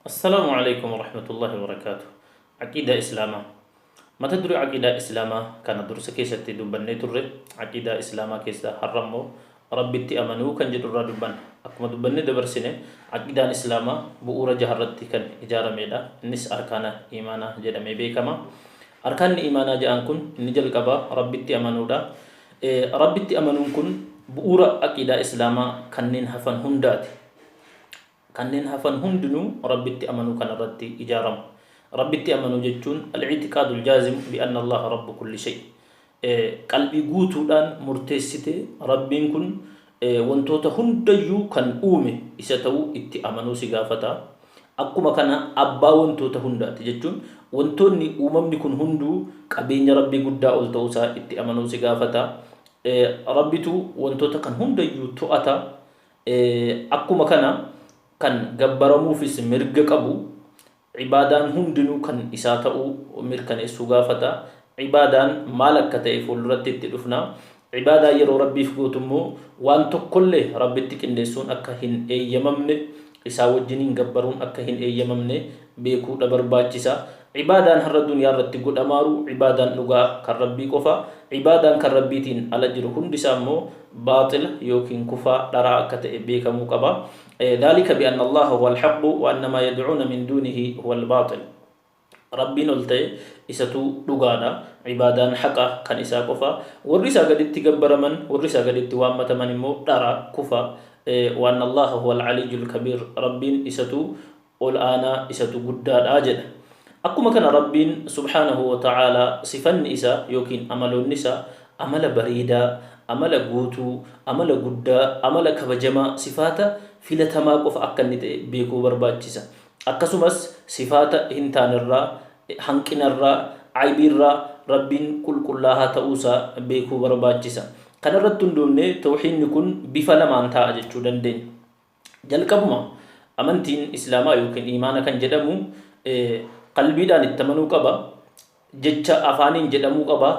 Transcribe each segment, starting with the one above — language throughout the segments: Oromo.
Assalaamu Aleykum Warahmatullaahi Wabarakaatuh. Aqiidaa Islaamaa. Mata duree Aqiidaa Islaamaa kana dursa keessatti dubbannee turre. Aqiidaa Islaamaa keessaa har'a immoo Rabbitti amanuu kan jedhu irraa dubbanna. Akkuma dubbannee dabarsine Aqiidaan Islaamaa bu'uura jaha irratti kan ijaarameedha. Innis arkaana iimaanaa jedhamee beekama. Arkaanni iimaanaa ja'an kun inni jalqabaa Rabbitti amanuudha. Rabbitti amanuun kun bu'uura Aqiidaa Islaamaa kanneen hafan hundaati. Kanneen hafan hundinuu Rabbitti amanuu kana irratti ijaaramu. Rabbitti amanuu jechuun al-i'tiqaadul jaazim bi anna Allaaha rabbu kulli shay. Qalbii guutuudhaan murteessitee Rabbiin kun wantoota hundayyuu kan uume isa ta'uu itti amanuu si gaafata. Akkuma kana abbaa wantoota hundaati jechuun wantoonni uumamni kun hunduu qabeenya Rabbii guddaa ol ta'uu isaa itti amanuu si gaafata. Rabbitu wantoota kan hundayyuu to'ata. Akkuma kana kan gabbaramuufis mirga qabu, ibaadaan hundinuu kan isaa ta'uu mirkaneessuu gaafata. Ibaadaan maal akka ta'e fuulduratti itti dhufna. Ibaadaa yeroo Rabbiif gootu immoo waan tokkollee Rabbitti qindeessuun akka hin eeyyamamne, isaa wajjiniin gabbaruun akka hin eeyyamamne beekuudha barbaachisa. Ibaadaan har'a duniyaa irratti godhamaaru ibaadaan dhugaa kan Rabbii qofa. Ibaadaan kan Rabbiitiin ala jiru hundi isaa immoo baaxila yookiin kufaa, dharaa akka ta'e beekamuu qaba. Dhaalika bi'anna Allaaha huwal haqqu wa anna maa yad'uuna min duunihi huwal baaxil. Rabbiin ol ta'e isatu dhugaadha. Ibaadaan haqa kan isaa qofa. Warri isaa gaditti gabbaraman, warri isaa gaditti waammataman immoo dhara, kufa. Wa anna Allaaha huwal aliyyul kabiir. Rabbiin isatu ol aanaa isatu guddaadha jedha. Akkuma kana Rabbiin subhaanahu wa ta'aalaa sifanni isaa yookiin amaloonni isaa amala bareedaa, amala guutuu, amala guddaa, amala kabajamaa, sifaata filatamaa qofa akka inni ta'e beekuu barbaachisa. Akkasumas sifaata hin taanerraa, hanqinarraa, aybiirraa Rabbiin qulqullaahaa ta'uu isaa beekuu barbaachisa. Kanarratti hundoofnee tawhiidni kun bifa lamaan taa'a jechuu dandeenya. Jalqabuma amantiin Islaamaa yookiin iimaana kan jedhamu qalbiidhaan itti amanuu qaba, jecha afaaniin jedhamuu qaba,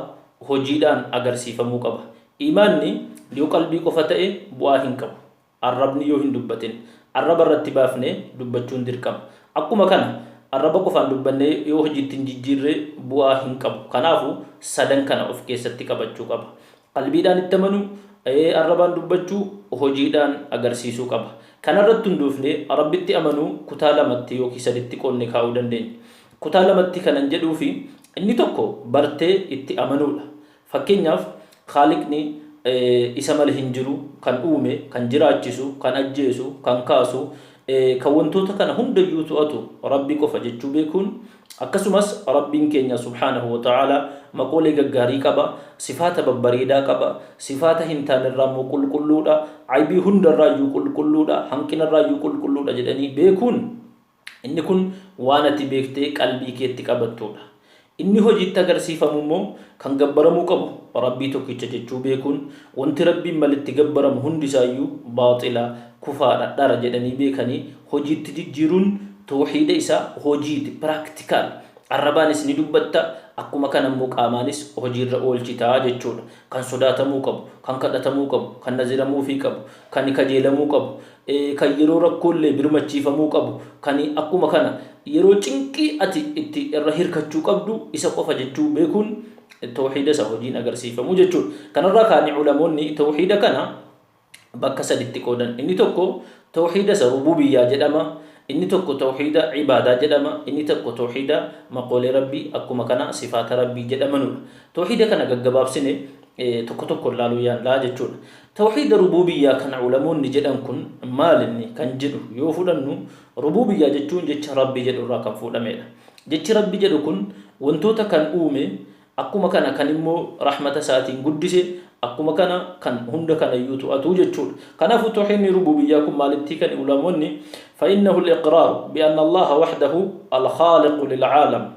hojiidhaan agarsiifamuu qaba. Iimaanni yoo qalbii qofa ta'e bu'aa hin qabu. Arrabni yoo hin dubbatin. Arraba irratti baafnee dubbachuun dirqama. Akkuma kana arraba qofaan dubbannee yoo hojiitti hin jijjiirre bu'aa hin qabu. Kanaafu sadan kana of keessatti qabachuu qaba. Qalbiidhaan itti amanuu, arrabaan dubbachuu, hojiidhaan agarsiisuu qaba. Kanarratti hundoofnee Rabbitti amanuu kutaa lamatti yookiin saditti qoodne kaa'uu dandeenya. Kutaa lamatti kanan jedhuufi inni tokko bartee itti amanuudha. Fakkeenyaaf Khaaliqni isa male hin jiru, kan uume, kan jiraachisu, kan ajjeesu, kan kaasu, kan wantoota kana hundayyuu to'atu Rabbi qofa jechuu beekuun Akkasumas Rabbiin keenya subhaanahu wa ta'aalaa maqoolee gaggaarii qaba, sifaata babbareedaa qaba, sifaata hin taanerraa immoo qulqulluudha, aybii hundarraayyuu qulqulluudha, hanqinarraayyuu qulqulluudha jedhanii beekuun inni kun waan ati beektee qalbii keetti qabattuudha. Inni hojiitti agarsiifamu immoo kan gabbaramuu qabu Rabbii tokkicha jechuu beekuun wanti Rabbiin malitti gabbaramu hundisaayyuu baaxila, kufaadha, dhara jedhanii beekanii hojiitti jijjiiruun tawhiida isaa hojiiti, practical. Arrabaanis ni dubbatta, akkuma kana immoo qaamaanis hojiirra oolchita jechuudha. Kan sodaatamuu qabu, kan kadhatamuu qabu, kan naziramuufii qabu, kan kajeelamuu qabu, kan yeroo rakkoollee birmachiifamuu qabu, kan akkuma kana yeroo cinqii ati itti irra hirkachuu qabdu isa qofa jechuu beekuun tawhiida isa hojiin agarsiifamuu jechuudha. Kanarraa kaanii ulamoonni tawhiida kana bakka saditti qoodan. Inni tokko tawhiida isa rububiyyaa jedhama. Inni tokko tawhiida ibaadaa jedhama. Inni tokko tawhiida maqoolee Rabbii akkuma kana sifaata Rabbii jedhamanudha. Tawhiida kana gaggabaabsine tokko tokkoon laaluu yaallaa jechuudha. Tawhiida rububiyyaa kan ulamoonni jedhan kun maal inni kan jedhu yoo fudhannu rububiyyaa jechuun jecha Rabbi jedhu irraa kan fuudhamedha. Jechi Rabbi jedhu kun wantoota kan uume Akkuma kana kan immoo rahmata isaatiin guddise, akkuma kana kan hunda kanayyuu to'atu jechuudha. Kanaafuu tawhiidni rububiyyaa kun maalitti hiikani ulamoonni? Fa innahu al-iqraaru bi anna Allaaha wahdahu al-khaaliqu lil-aalam.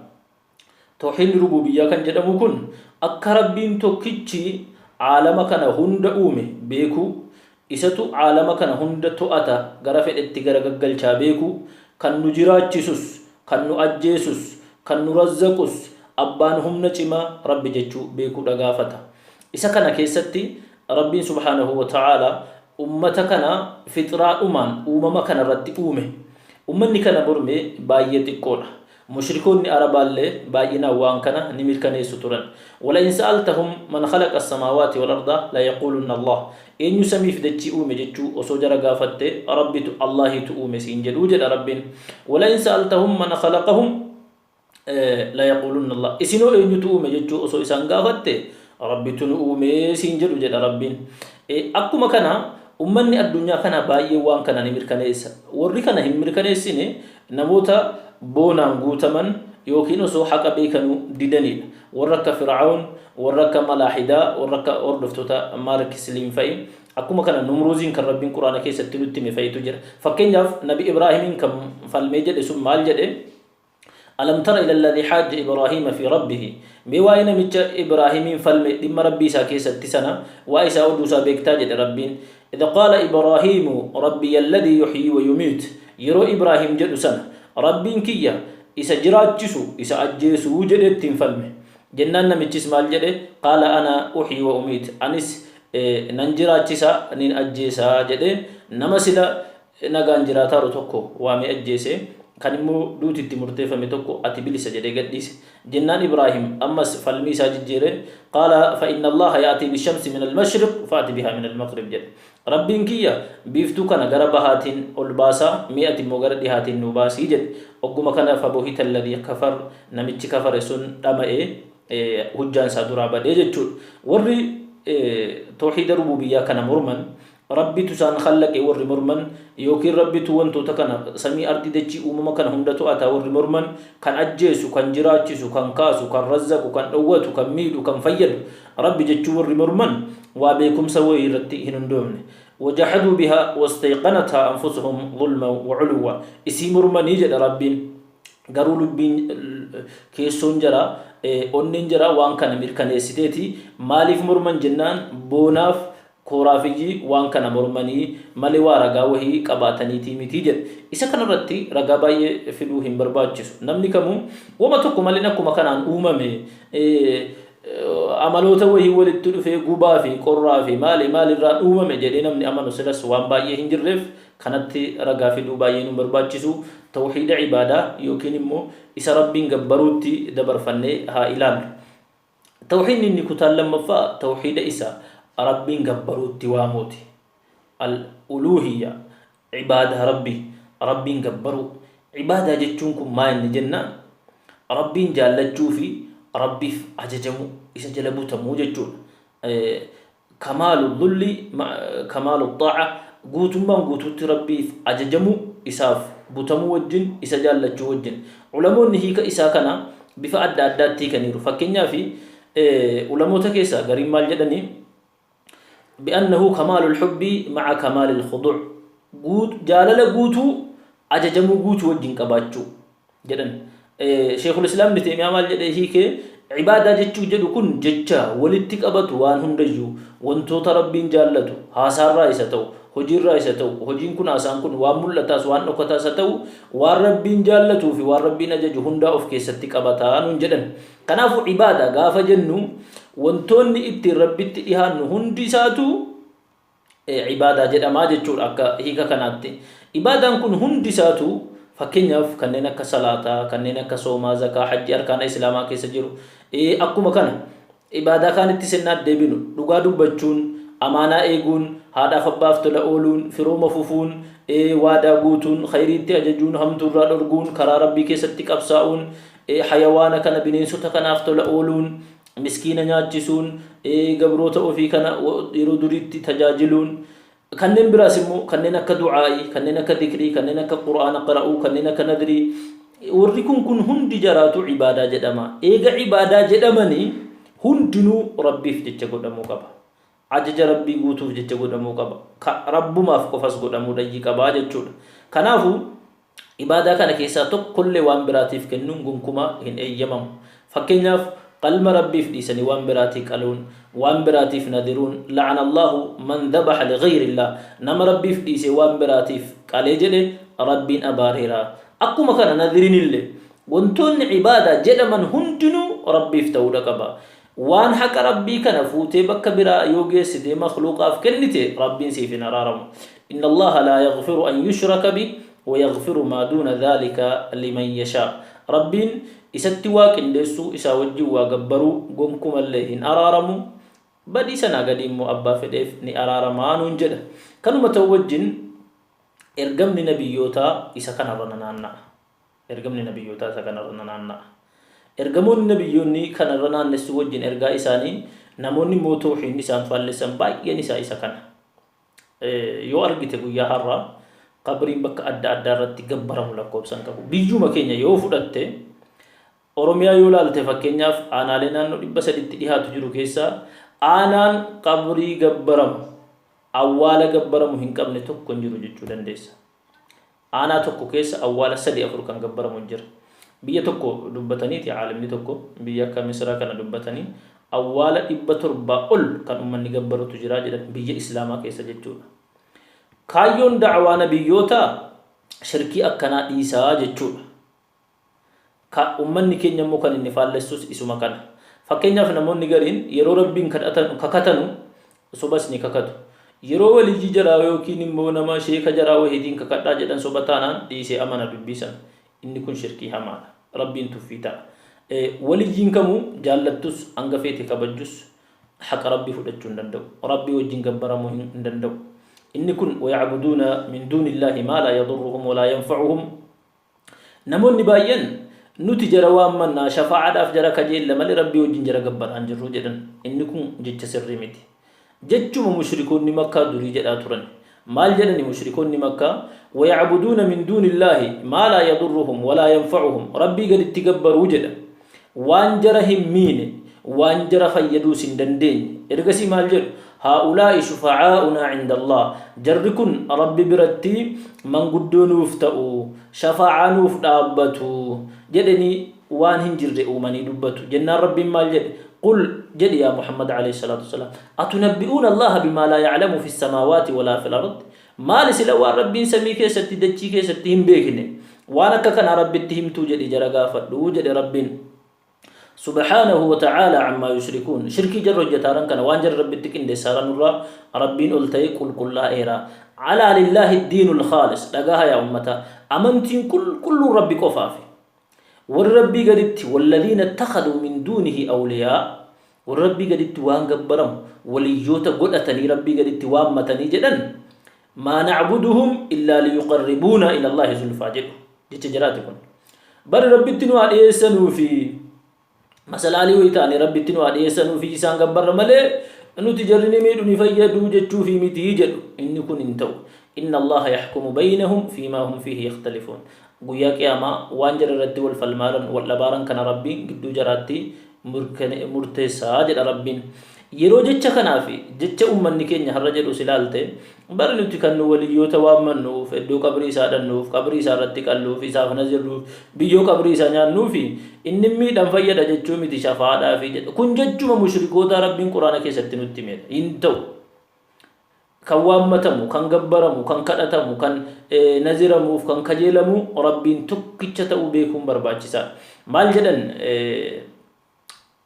Tawhiidni rububiyyaa kan jedhamu kun akka Rabbiin tokkichi aalama kana hunda uume beekuu, isatu aalama kana hunda to'ata gara fedhetti gara gaggalchaa beekuu, kan nu jiraachisus, kan nu ajjeesus, kan nu razzaqus abbaan humna cimaa Rabbi jechuu beekuudha gaafata. Isa kana keessatti Rabbiin subhaanahu wa ta'aalaa ummata kana fixraadhumaan uumama kana irratti uume. Ummanni kana morme baay'ee xiqqoodha. Mushrikoonni Arabaallee baay'inaan waan kana ni mirkaneessu turan. Wala in sa'altahum man khalaqa as-samaawaati wal arda la yaquulunna Allah. Eenyu samiif dachii uume jechuu osoo jara gaafatte Rabbitu Allaahitu uume siin jedhuu jedha Rabbiin. Wala in sa'altahum man khalaqahum la yaquulunna Allah. Isinoo eenyutu uume jechuu osoo isaan gaafatte Rabbitu nu uume siin jedhu jedha Rabbiin. Akkuma kana ummanni addunyaa kana baay'ee waan kana ni mirkaneessa. Warri kana hin mirkaneessine namoota boonaan guutaman yookiin osoo haqa beekanuu didanidha. Warra akka Fir'awn, warra akka Malaahidaa, warra akka hordoftoota Maarkisliin fa'i. Akkuma kana Numruuziin kan Rabbiin Qur'aana keessatti nutti hime fa'itu jira. Fakkeenyaaf Nabi Ibraahimiin kan falmee jedhe sun maal jedhe? Alam tara ila alladhi haajja Ibraahiima fi Rabbihi. Mee waa'ee namicha Ibraahimiin falme dhimma Rabbii isaa keessatti sana waa'ee isaa oduu isaa beektaa jedhe Rabbiin. Idh qaala Ibraahiimu Rabbiya alladhi yuhyii wa yumiit. Yeroo Ibraahim jedhu sana Rabbiin kiyya isa jiraachisu isa ajjeesu jedhee ittiin falme. Jennaan namichis maal jedhe? Qaala ana uhyii wa umiit. Anis nan jiraachisa nin ajjeesa jedhee nama sila nagaan jiraataaru tokko waamee ajjeese, kan immoo duuti itti murteeffame tokko ati bilisa jedhee gadhiise. Jennaan Ibraahim ammas falmii isaa jijjiiree, Qaala fa inna Allaaha ya'tii bishamsi min al-mashriq fa'ti bihaa min al-maghrib jedhe. Rabbiin kiyya biiftuu kana gara bahaatiin ol baasa, mee ati immoo gara dhihaatiin nuu baasi jedhe. Ogguma kana fabuhita alladhii kafar, namichi kafare sun dhama'ee hujjaan isaa duraa badee jechuudha. Warri tawhiida rububiyyaa kana morman Rabbitu isaan khallaqe warri morman, yookiin Rabbitu wantoota kana, samii, ardii, dachii, uumama kana hunda to'ata warri morman, kan ajjeesu, kan jiraachisu, kan kaasu, kan razzaqu, kan dhowwatu, kan miidhu, kan fayyadu Rabbi jechuu warri morman waa beekumsa wayii irratti hin hundoofne. Wajahaduu bihaa wastayqanathaa anfusuhum zulman wa uluwwa. Isii mormanii jedha Rabbiin. Garuu lubbiin keessoon jaraa, onneen jaraa waan kana mirkaneessiteeti. Maaliif morman jennaan boonaaf Kooraafiyyi waan kana mormanii malee waa ragaa wahii qabaataniitii miti jedhe. Isa kana irratti ragaa baay'ee fiduu hin barbaachisu. Namni kamuu wama tokko maleen akkuma kanaan uumame amaloota wahii walitti dhufee gubaa fi qorraa fi maali maalirraan uumame jedhee namni amanu silas waan baay'ee hin jirreef kanatti ragaa fiduu baay'ee nu barbaachisu. Tawhiida ibaadaa yookiin immoo isa Rabbiin gabbaruutti dabarfannee haa ilaallu. Tawhiidni inni kutaan lammaffaa tawhiida isa Rabbiin gabbaruutti waamuuti. Al-uluuhiyya, ibaadaa Rabbii, Rabbiin gabbaruu. Ibaadaa jechuun kun maa inni jennaan Rabbiin jaallachuu fi Rabbiif ajajamuu, isa jala butamuu jechuudha. Kamaalu dhulli kamaalu xaa'a guutummaan guutuutti Rabbiif ajajamuu, isaaf butamuu wajjin, isa jaallachuu wajjin. Ulamoonni hiika isaa kana bifa adda addaatti hiikaniiru. Fakkeenyaaf ulamoota keessaa gariin maal jedhanii bi'annahu kamaalul hubbii ma'a kamaalil khuduu' jaalala guutuu ajajamuu guutuu wajjin qabaachuu jedhan. Sheekul Islaam Ibn Taymiyaa maal jedhee hiike? Ibaadaa jechuu jedhu kun jecha walitti qabatu waan hundayyuu wantoota Rabbiin jaallatu haasaarraa isa ta'u hojiirraa isa ta'u hojiin kun haasaan kun waan mul'ataas waan dhokataas haa ta'u waan Rabbiin jaallatuu fi waan Rabbiin ajaju hundaa of keessatti qabataa nuun jedhan. Kanaafuu ibaadaa gaafa jennu wantoonni ittiin Rabbitti dhihaannu hundi isaatu ibaadaa jedhamaa jechuudha akka hiika kanaatti. Ibaadaan kun hundi isaatu fakkeenyaaf kanneen akka salaataa, kanneen akka soomaa, zakaa, hajji arkaana islaamaa keessa jiru. Akkuma kana ibaadaa kaanitti sennaa deebinu dhugaa dubbachuun, amaanaa eeguun, haadhaaf abbaaf tola ooluun, firooma fufuun, waadaa guutuun, khayriitti ajajuun, hamtuurraa dhorguun, karaa Rabbii keessatti qabsaa'uun, hayawaana kana bineensota kanaaf tola ooluun, miskiina nyaachisuun, gabroota ofii kana yeroo duriitti tajaajiluun, kanneen biraas immoo kanneen akka du'aa'ii, kanneen akka dikrii, kanneen akka qur'aana qara'uu, kanneen akka nadrii, warri kun kun hundi jaraatu ibaadaa jedhama. Eega ibaadaa jedhamanii hundinuu Rabbiif jecha godhamuu qaba. Ajaja Rabbii guutuuf jecha godhamuu qaba. Ka Rabbumaaf qofas godhamuu dhayyii qabaa jechuudha. Kanaafuu Ibaadaa kana keessaa tokkollee waan biraatiif kennuun gonkumaa hin eeyyamamu. Fakkeenyaaf, qalma Rabbiif dhiisanii waan biraatii qaluun, waan biraatiif nadiruun, la'ana Allaahu man dhabaha lighayrillaah, nama Rabbiif dhiisee waan biraatiif qalee jedhe Rabbiin abaareera. Akkuma kana nadriinillee. Wantoonni ibaadaa jedhaman hundinuu Rabbiif ta'uudha qaba. Waan haqa Rabbii kana fuutee bakka biraa yoo geessitee makhluuqaaf kennite Rabbiin siif hin araaramu. Inna Allaaha laa yaghfiru an yushraka bih Wayaghfiru maa duuna dhaalika liman yashaa. Rabbiin isatti waa qindeessuu, isaa wajjin waa gabbaruu gonkumallee hin araaramu. Badii sanaa gadii immoo abbaa fedheef ni araarama nuun jedha. Kanuma ta'u wajjin ergamni nabiyyootaa isa kanarra nanaanna'a. Ergamni nabiyyootaa isa kanarra nanaanna'a. Ergamoonni nabiyyoonni kanarra naannessuu wajjin ergaa isaanii namoonni immoo tawhiidni isaan faallessan baay'een isaa isa kana. Yoo argite guyyaa har'aa qabriin bakka adda addaa irratti gabbaramu lakkoofsa hin qabu. Biyyuma keenya yoo fudhatte Oromiyaa yoo laalte fakkeenyaaf aanaalee naannoo 300tti dhihaatu jiru keessaa aanaan qabrii gabbaramu awwaala gabbaramu hin qabne tokko hin jiru jechuu dandeessa. Aanaa tokko keessa awwaala sadi afur kan gabbaramu jira. Biyya tokko dubbataniiti aalimni tokko biyya akka Misraa kana dubbatanii awwaala 700 ol kan ummanni gabbarutu jira jedhan biyya Islaamaa keessa jechuudha. Kaayyoon da'waa nabiyyootaa shirkii akkanaa dhiisaa jechuudha. Ka ummanni keenya immoo kan inni faallessus isuma kana. Fakkeenyaaf namoonni gariin yeroo Rabbiin kadhatanu, kakatanu sobas ni kakatu. Yeroo waliyyii jaraa yookiin immoo nama sheeka jaraa wahiitiin kakadhaa jedhan soba taanaan dhiisee amana dubbii sana. Inni kun shirkii hamaadha. Rabbiin tuffii ta'a. Waliyyiin kamuu jaallattus hanga feete kabajjus haqa Rabbii fudhachuu hin danda'u. Rabbii wajjin gabbaramuu hin danda'u. Inni kun waya'buduuna min duunillaahi maa laa yadurruhum walaa yanfa'uhum. Namoonni baay'een nuti jara waammanna, shafaa'aadhaaf jara kajeella malee Rabbii wajjin jara gabbaraa hin jirru jedhan. Inni kun jecha sirrii miti. Jechuma mushrikoonni Makkaa durii jedhaa turan. Maal jedhani mushrikoonni Makkaa? Waya'buduuna min duunillaahi maa laa yadurruhum walaa yanfa'uhum. Rabbii gaditti gabbaruu jedha. Waan jara hin miine, waan jara fayyaduus hin dandeenye. Ergasii maal jedhu? Haa'ulaa'i shufacaa'unaa cindallaah. Jarri kun Rabbi biratti manguddoo nuuf ta'u, shafaa'aa nuuf dhaabbatu jedhanii waan hin jirre uumanii dubbatu. Jennaan Rabbiin maal jedhe? Qul jedhi yaa Muhammad alayhi salaatu wassalaam. Atunabbi'uuna Allaaha bimaa laa ya'lamu fis samaawaati walaa fil ard? Maali sila waan Rabbiin samii keessatti dachii keessatti hin beekne waan akka kanaa Rabbitti himtuu jedhi jara gaafadhu jedhe Rabbiin. Subhaanahu wa ta'aalaa ammaa yushrikuun. Shirkii jarri hojjetaaran kana waan jarri Rabbitti qindeessaaran irraa Rabbiin ol ta'e qulqullaa'eera. Alaa lillaahi diinul khaalis. Dhagaha yaa ummata. Amantiin qulqulluun Rabbi qofaafi. Warri Rabbii gaditti walladiina ittakhaduu min duunihi awliyaa warri Rabbii gaditti waan gabbaramu waliyyoota godhatanii Rabbii gaditti waammatanii jedhan maa na'buduhum illaa liyuqarribuunaa ila Allaahi zulfaa jedhu jecha jaraati kun. Bari Rabbitti nu haa dhiyeessanuufi masalaalii wayii ta'anii Rabbitti nu haa dhiyeessanuufi isaan gabbarra malee nuti jarri ni miidhu ni fayyadu jechuufi miti jedhu inni kun hin ta'u. Inna Allaaha yaxkumu baynahum fiimaa hum fiihi yakhtalifuun. Guyyaa Qiyaamaa waan jara irratti wal falmaaran, wal dhabaaran kana Rabbiin gidduu jaraatti murteessa jedha Rabbiin. Yeroo jecha kanaa fi jecha ummanni keenya har'a jedhus ilaalte, bari nuti kan nu waliyyoota waammannuuf, iddoo qabrii isaa dhannuuf, qabrii isaa irratti qalluuf, isaaf nazirruuf, biyyoo qabrii isaa nyaannuufi inni miidhan fayyada jechuu miti shafaadhaafi jedha. Kun jechuma mushrikootaa Rabbiin Quraana keessatti nutti himedha. Hin ta'u. Kan waammatamu, kan gabbaramu, kan kadhatamu, kan naziramuuf, kan kajeelamu Rabbiin tokkicha ta'uu beekuun barbaachisaadha. Maal jedhan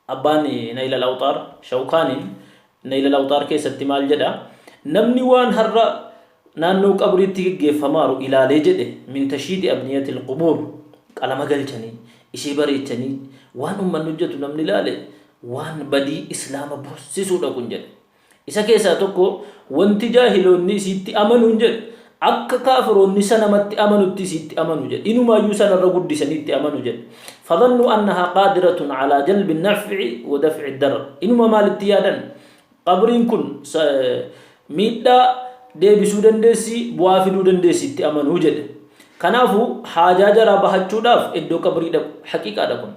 abbaan Nayl al-Awxaar, Shawkaaniin Nayl al-Awxaar keessatti maal jedha? Namni waan har'a naannoo qabriitti geggeeffamaaru ilaalee jedhe min tashiidi abniyatil qubuur qalama galchanii ishee bareechanii waan ummanni hojjetu namni ilaale waan badii islaama boonsisuudha kun jedhe. Isa keessaa tokko wanti jaahiloonni isiitti amanuun jedhe akka kaafiroonni sanamatti amanutti isiitti amanu jedhe. Inumaayyuu sanarra guddisanii itti amanu jedhe. Fadhannuu annahaa qaadiratun alaa jalbi naf'i wa daf'i darar. Inuma maalitti yaadan? Qabriin kun miidhaa deebisuu dandeessi, bu'aa fiduu dandeessi itti amanuu jedhe. Kanaafuu haajaa jaraa bahachuudhaaf iddoo qabrii dhaqu. Haqiiqaadha kun.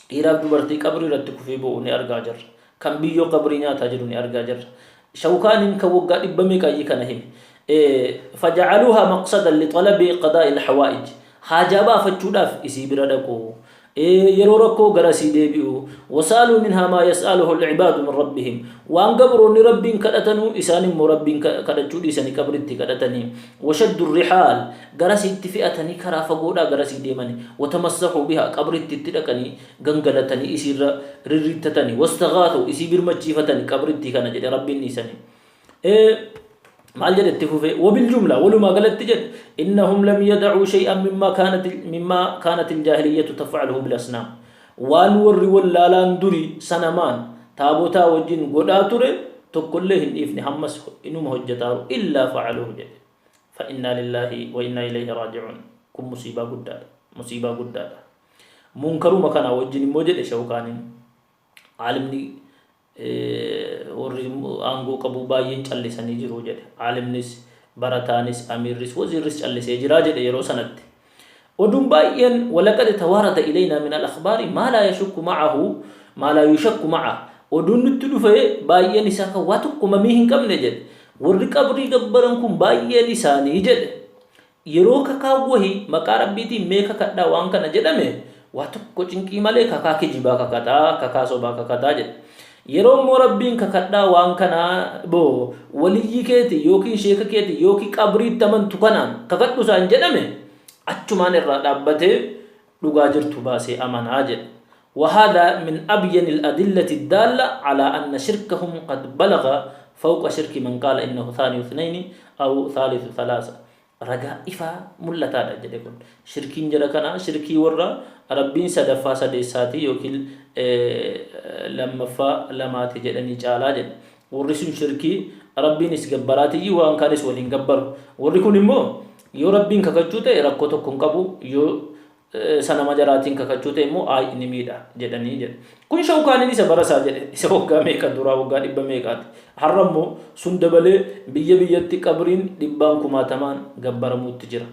Dhiiraaf dubartii qabrii irratti kufee boo'u ni argaa jirra. Kan biyyoo qabrii nyaataa jiru ni argaa jirra. Shawkaaniin kan waggaa dhibba meeqaayyii kana hime. Faja'aluuhaa maqsadan lixalabi qadaa'il hawaa'ij. Haajaa baafachuudhaaf isii bira dhaqu. Yeroo rakkoo gara isii deebi'u. Wasaaluu minhaa maa yas'aluhu al-ibaadu min rabbihim. Waan gabroonni Rabbiin kadhatanuu isaan immoo Rabbiin kadhachuu dhiisanii qabritti kadhatanii. Washaddu rihaal. Garasiitti fe'atanii karaa fagoodhaa garasii deemani. Watamassahuu bihaa, qabritti itti dhaqanii gangalatanii isiirra rirriittatani. Wastaghaathuu, isii birmachiifatani qabrittii kana jedhe Rabbiin dhiisanii. Maal jedhe itti fufee? Wabiljumla, walumaa galatti jedhe, innahum lam yadacuu shay'an mimmaa kaanat iljaahiliyyatu tafcaluhu bilasnaam. Waan warri wallaalaan durii sanamaan taabotaa wajjin godhaa ture tokkollee hin dhiifne, hammas inuma hojjetaaru, illaa facaluuhu jedhe. فإنا لله وإنا إليه راجعون. Kun musiibaa guddaadha, musiibaa guddaadha. Munkaruma kana wajjin immoo jedhe Shawkaaniin, aalimni warri aangoo qabu baay'een callisanii jiru jedhe. Aalimnis, barataanis, amiirris, waziirris callisee jiraa jedhe yeroo sanatti. Oduun baay'een ولقد توارد إلينا من الأخبار ما لا يشك معه ما لا يشك معه. Oduun nutti dhufe baay'een isaa kan waa tokko mamii hin qabne jedhe. Warri qabrii gabbaran kun baay'een isaanii jedhe, yeroo kakaa wahii maqaa Rabbiitiin mee kakadhaa waan kana jedhame, waa tokko cinqii malee kakaa kijibaa kakataa, kakaa sobaa kakataa jedhe. Yeroo immoo Rabbiin kakadhaa waan kanaa boo waliyyii keeti yookiin sheeka keeti yookiin qabriitti amantu kanaan kakadhu isaan jedhame, achumaan irraa dhaabbatee dhugaa jirtu baasee amanaa jedhe. وهذا من أبين الأدلة الدالة على أن شركهم قد بلغ فوق شرك من قال إنه ثاني اثنين أو ثالث ثلاثة. Ragaa ifaa mul'ataadha jedhe. Kun shirkiin jara kanaa shirkii warra Rabbiin sadaffaa sadeessaatii yookiin lammaffaa lamaati jedhanii caalaa jedhe. Warri sun shirkii Rabbiinis gabbaraatiyyii waan kaanis waliin gabbaru. Warri kun immoo yoo Rabbiin kakachuu ta'e rakkoo tokko hin qabu, yoo sanama jaraatiin kakachuu ta'e immoo aay ni miidha jedhanii jedhe. Kun Shawkaaniin isa barasaa jedhe, isa waggaa meeqa duraa, waggaa dhibba meeqaati. Har'a immoo sun dabalee biyya biyyatti qabriin dhibbaan kumaatamaan gabbaramuutti jira.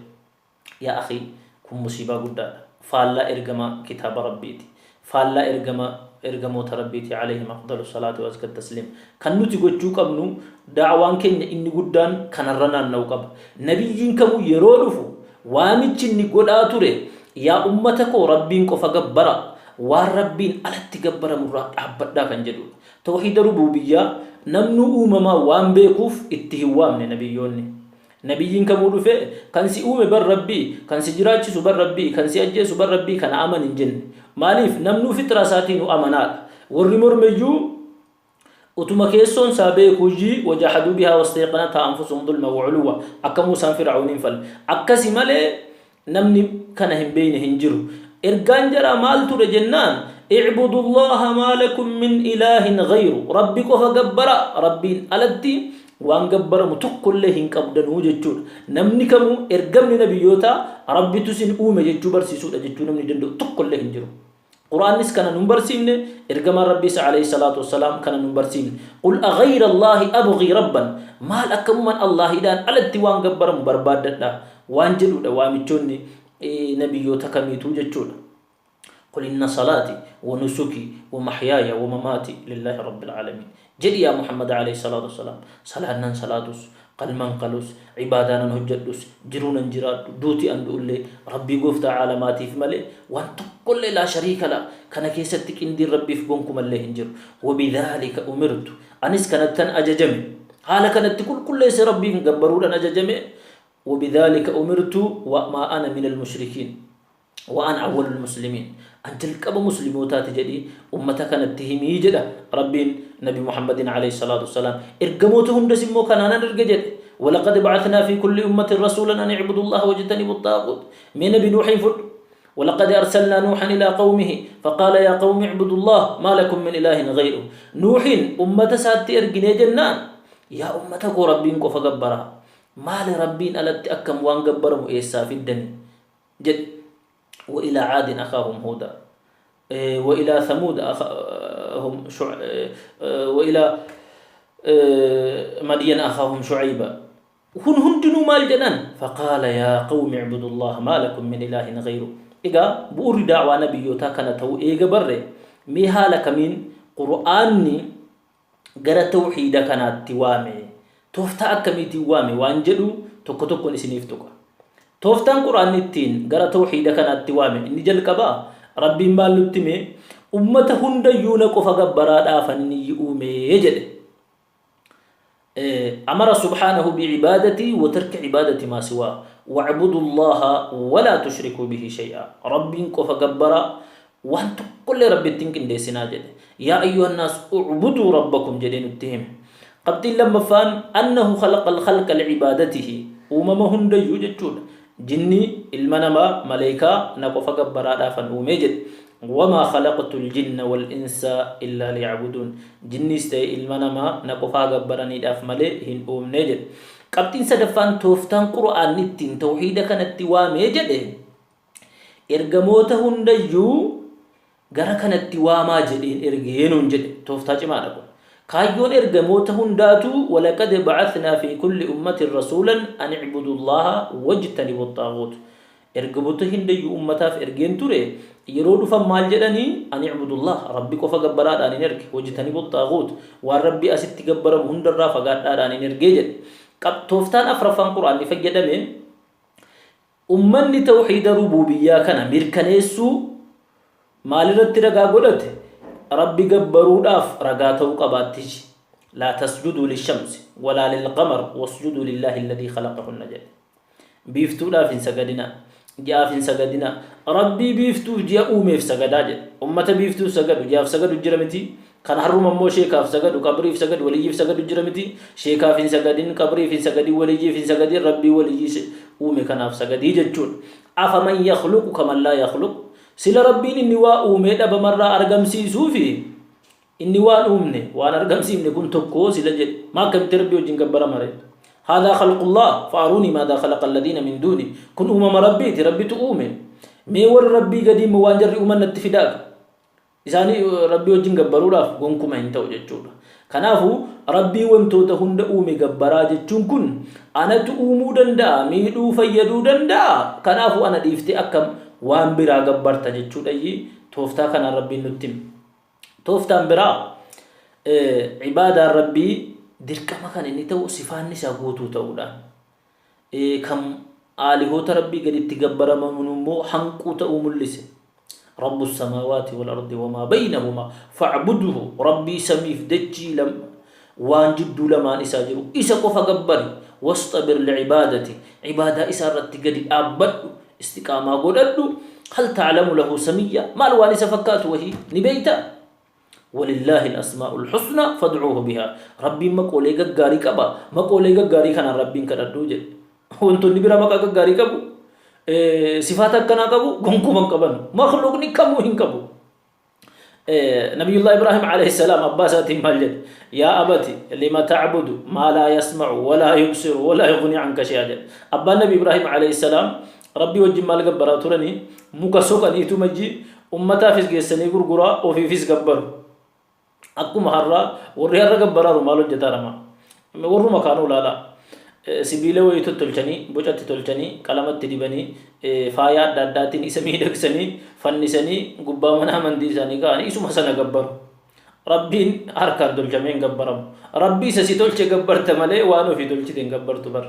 Yaa akhii, kun musiibaa guddaadha. Faallaa ergama kitaaba Rabbiiti, faallaa ergama ergamoota Rabbiiti عليهم أفضل الصلاة وأزكى التسليم. Kan nuti gochuu qabnu, daawaan keenya inni guddaan kanarra naanna'u qaba. Nabiyyiin kamuu yeroo dhufu waamichi inni godhaa ture, yaa ummata koo, Rabbiin qofa gabbara, waan Rabbiin alatti gabbaramurraa dhaabbadhaa kan jedhudha. Tawxiida rububiyyaa namni uumamaa waan beekuuf itti hin waamne nabiyyoonni. Nabiyyiin kamuu dhufe, kan si uume bar Rabbii, kan si jiraachisu bar Rabbii, kan si ajjeesu bar Rabbii, kana aman hin jenne. Maaliif? Namnuu fixraa isaatiin amanaadha. Warri mormeyyuu utuma keessoon isaa beekuyyii وجحدوا بها واستيقنتها أنفسهم ظلما وعلوا, akka Muusaan Fir'aawniin fal akkasi malee namni kana hin beeyne hin jiru. Ergaan jaraa maal ture jennaan, اعبدوا الله ما لكم من إله غيره. Rabbi qofa gabbara, Rabbiin alatti waan gabbaramu tokkollee hin qabdanuu jechuudha. Namni kamuu ergamni nabiyyootaa Rabbitu isin uume jechuu barsiisuudha jechuu namni danda'u tokkollee hin jiru. Qur'aannis kana nun barsiifne, ergamaan Rabbiis عليه الصلاة والسلام kana nun barsiifne. قل أغير الله أبغي ربا, maal akkamumaan Allaahiidhaan alatti waan gabbaramu barbaaddadha waan jedhudha waamichoonni nabiyyoota kamiituu jechuudha. قل إن صلاتي ونسكي ومحياي ومماتي لله رب العالمين jedhi yaa Muhammad عليه الصلاة والسلام. Salaannan salaatus, qalman qalus, cibaadaanan hojjedhus, jiruunan jiraadhu, duuti an du'ullee Rabbii gooftaa caalamaatiif malee waan tokkollee لا شريك له. Kana keessatti qindiin Rabbiif gonkumallee hin jiru. وبذلك أمرت, anis kanattan ajajame, haala kanatti qulqulleesse Rabbiin gabbaruudhaan ajajame. وبذلك أمرت وما أنا من المشركين وأنا أول المسلمين, an jalqaba muslimootaati jedhii ummata kanatti himii jedha Rabbiin Nabi Muhammadin عليه الصلاة والسلام. Ergamoota hundas immoo kanaanan erga jedhe. ولقد بعثنا في كل أمة رسولا أن اعبدوا الله واجتنبوا الطاغوت. Mee Nabi Nuuxiin fudhu. ولقد أرسلنا نوحا إلى قومه فقال يا قوم اعبدوا الله ما لكم من إله غيره. نوحين ummata isaatti erginee jennaan, yaa ummata koo, Rabbiin qofa gabbaraa, maali Rabbiin alatti akkam waan gabbaramu eessaa fiddani jedhe. وإلى عاد أخاهم هودا وإلى ثمود أخاهم شع... وإلى مدين أخاهم شعيبا. Kun hundinuu maal jedhan? فقال يا قوم اعبدوا الله ما لكم من إله غيره. Egaa bu'uurri daawaa nabiyyootaa kana ta'uu eega barre, mee haala kamiin Qur'aanni gara tawxiida kanaatti waame, tooftaa akkamiitiin waame waan jedhu tokko tokkoon isiniif tuqa. Tooftaan Qur'aanni ittiin gara tawxiida kanaatti waame inni jalqabaa, Rabbiin maal nutti hime? Ummata hundayyuu na qofa gabbaraa dhaafanii uumee jedhe. أمر سبحانه بعبادته وترك عبادة ما سواه. واعبدوا الله ولا تشركوا به شيئا. ربين qofa gabbaraa, waan tokkollee Rabbi ittiin qindeessinaa jedhe. يا أيها الناس اعبدوا ربكم jedhee nutti hime. Qabxiin lammaffaan annahu khalaqa al-khalqa li'ibaadatihi uumama hundayyuu jechuudha. Jinnii, ilma namaa, maleykaa na qofa gabbaraadhaafan uumee jedhe. Wamaa khalaqtul jinna wal insa illaa liya'buduun. Jinniis ta'e ilma namaa na qofaa gabbaraniidhaaf malee hin uumne jedhe. Qabxiin sadaffaan tooftaan Qur'aanni ittiin tawhiida kanatti waamee jedhe ergamoota hundayyuu gara kanatti waamaa jedheen ergee nuun jedhe. Tooftaa cimaadha kun. Kaayyoon ergamoota hundaatuu walaqad ba'athnaa fi kulli ummatin rasuulan an i'budullaaha wajtanibu xaaguut. Ergamoota hundayyuu ummataaf ergeen ture yeroo dhufan maal jedhanii an i'budullah rabbi qofa gabbaraadhaan hin erge wajtanibu xaaguut waan rabbi asitti gabbaramu hundarraa fagaadhaadhaan hin ergee jedhe. Tooftaan afraffaan quraanni fayyadame Ummanni tawhiida rubuubiyyaa kana mirkaneessuu maalirratti ragaa godhate? Rabbi gabbaruudhaaf ragaa ta'uu qabaattichi. Laa tasjuduu lishamsi walaa lilqamar wasjuduu lillaahi alladhii khalaqahunna jedhe. Biiftuudhaaf hin sagadinaa, ji'aaf hin sagadinaa, Rabbii biiftuuf ji'a uumeef sagadaa jedhe. Ummata biiftuuf sagadu, ji'aaf sagadu jira mitii? Kan har'uma immoo sheekaaf sagadu, qabriif sagadu, waliyyiif sagadu jira miti. Sheekaaf hin sagadin, qabriif hin sagadin, waliyyiif hin sagadin, Rabbii waliyyii uume kanaaf sagadii jechuudha. Afaman yakhluqu kaman laa yakhluq. Sila Rabbiin inni waa uumee dhabamarraa argamsiisuu fi inni waan uumne waan argamsiifne kun tokkoo sila jedhe. Maa akkamitti Rabbii wajjin gabbarama ree? Haadhaa khalqullah fa'aruunii maadaa khalaqa alladhiina min duuni. Kun uumama Rabbiiti, Rabbitu uume. Mee warra Rabbii gadii immoo waan jarri uuman natti fidaa. Isaanii Rabbii wajjin gabbaruudhaaf gonkuma hin ta'u jechuudha. Kanaafuu Rabbii wantoota hunda uume gabbaraa jechuun kun anatu uumuu danda'a, miidhuu, fayyaduu danda'a. Kanaafuu ana dhiiftee akkam waan biraa gabbarta jechuudhayyi tooftaa kanaan Rabbiin nutti hime. Tooftaan biraa ibaadaan Rabbii dirqama kan inni ta'u sifaanni isaa guutuu ta'uudhaan. Kan aalihoota Rabbii gaditti gabbaraman immoo hanquu ta'uu mul'ise. Rabbu samaawaati wal ardi wamaa baynahumaa fa'budhu Rabbii samiif dachii lam waan jidduu lamaan isaa jiru isa qofa gabbari wasxabir li'ibaadati ibaadaa isaa irratti gadi dhaabbadhu istiqaamaa godhadhu hal ta'lamu lahu samiyya maal waan isa fakkaatu wahii ni beeyta Walillaahi al-asmaa'ul husnaa fad'uuhu bihaa. Rabbiin maqoolee gaggaarii qaba. Maqoolee gaggaarii kanaan Rabbiin kadhadhuu jedhe. Wantoonni biraa maqaa gaggaarii qabu. Sifaata akkanaa qabu gonkuma hin qaban. Makhluuqni kamuu hin qabu. Nabiyullah Ibraahim alayhi salaam abbaa isaatiin maal jedhe? Yaa abati lima ta'budu maa laa yasma'u walaa yubsiru walaa yughni anka shay'a jedhe. Abbaan Nabi Ibraahim alayhi salaam Rabbii wajjin maal gabbaraa turanii? Muka soqaniituma ji ummataafis geessanii gurguraa ofiifis gabbaru. Akkuma har'aa warri har'a gabbaraaru maal hojjetaa rama? Warruma kaanuu ilaalaa. Sibiila wayii tottolchanii, bocatti tolchanii, qalamatti dibanii, faaya adda addaatiin isa miidhagsanii, fannisanii gubbaa mana amantii isaanii kaa'anii isuma sana gabbaru. Rabbiin harkaan tolchamee hin gabbaramu. Rabbii isa si tolche gabbarta malee waan ofii tolchite hin gabbartu bar.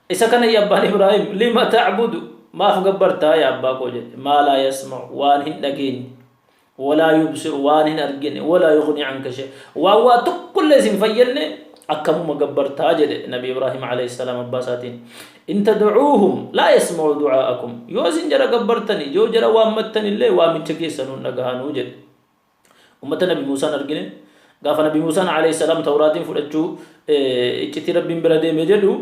Isa kana ya abbaan Ibraahim lima ta'budu maaf gabbartaa ya abbaa koo jedhe maa laa yasma'u waan hin dhageenye walaa yubsiru waan hin argine walaa yughni anka shay waan waa tokkollee sin fayyadne akkamuma gabbartaa jedhe Nabi Ibraahim alayhi salaam abbaa isaatiin. In tad'uuhum laa yasma'u du'aa'akum yoo isin jara gabbartani yoo jara waammattanillee waamicha keessanuu hin dhagahanuu jedhe. Ummata Nabi Muusaan argine gaafa Nabi Muusaan alayhi salaam Tawraatiin fudhachuu iccitii Rabbiin bira deeme jedhu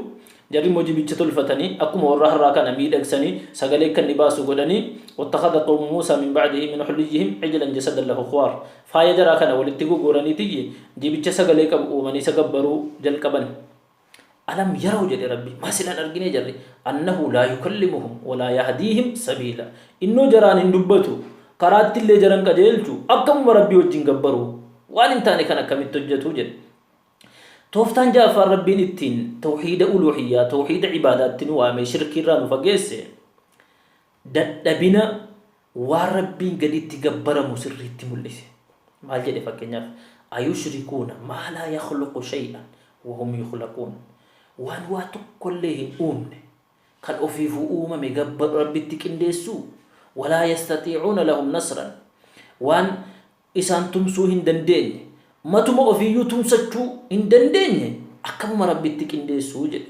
jarri immoo jibicha tolfatanii akkuma warra har'aa kana miidhagsanii sagalee akka inni baasu godhanii wattakhadha qawmu Muusaa min ba'dihi min huliyyihim ijlan jasadan lahu khuwaar faaya jaraa kana walitti guguranii tiyyi jibicha sagalee qabu uumanii isa gabbaruu jalqaban. Alam yaraw jedhe Rabbi maa silaan arginee jarri annahu laa yukallimuhum walaa yahdiihim sabiila innoo jaraan hin dubbatu karaatti illee jaran qajeelchu akkamuma Rabbii wajjin gabbaru waan hin taane kan akkamitti hojjetu jedhe. Tooftaan ja'affaan Rabbiin ittiin tawhiida uluhiyyaa tawhiida ibaadaatti nu waame shirkiirraa nu fageesse dadhabina waan Rabbiin gaditti gabbaramu sirriitti mul'ise. Maal jedhe fakkeenyaaf ayushrikuuna maa laa yakhluqu shay'an wahum yukhlaquun waan waa tokkollee hin uumne kan ofiifuu uumame Rabbitti qindeessuu walaa yastatiicuuna lahum nasran waan isaan tumsuu hin dandeenye matuma ofiiyyuu tumsachuu hin dandeenye akkamuma Rabbitti qindeessuu jedhe.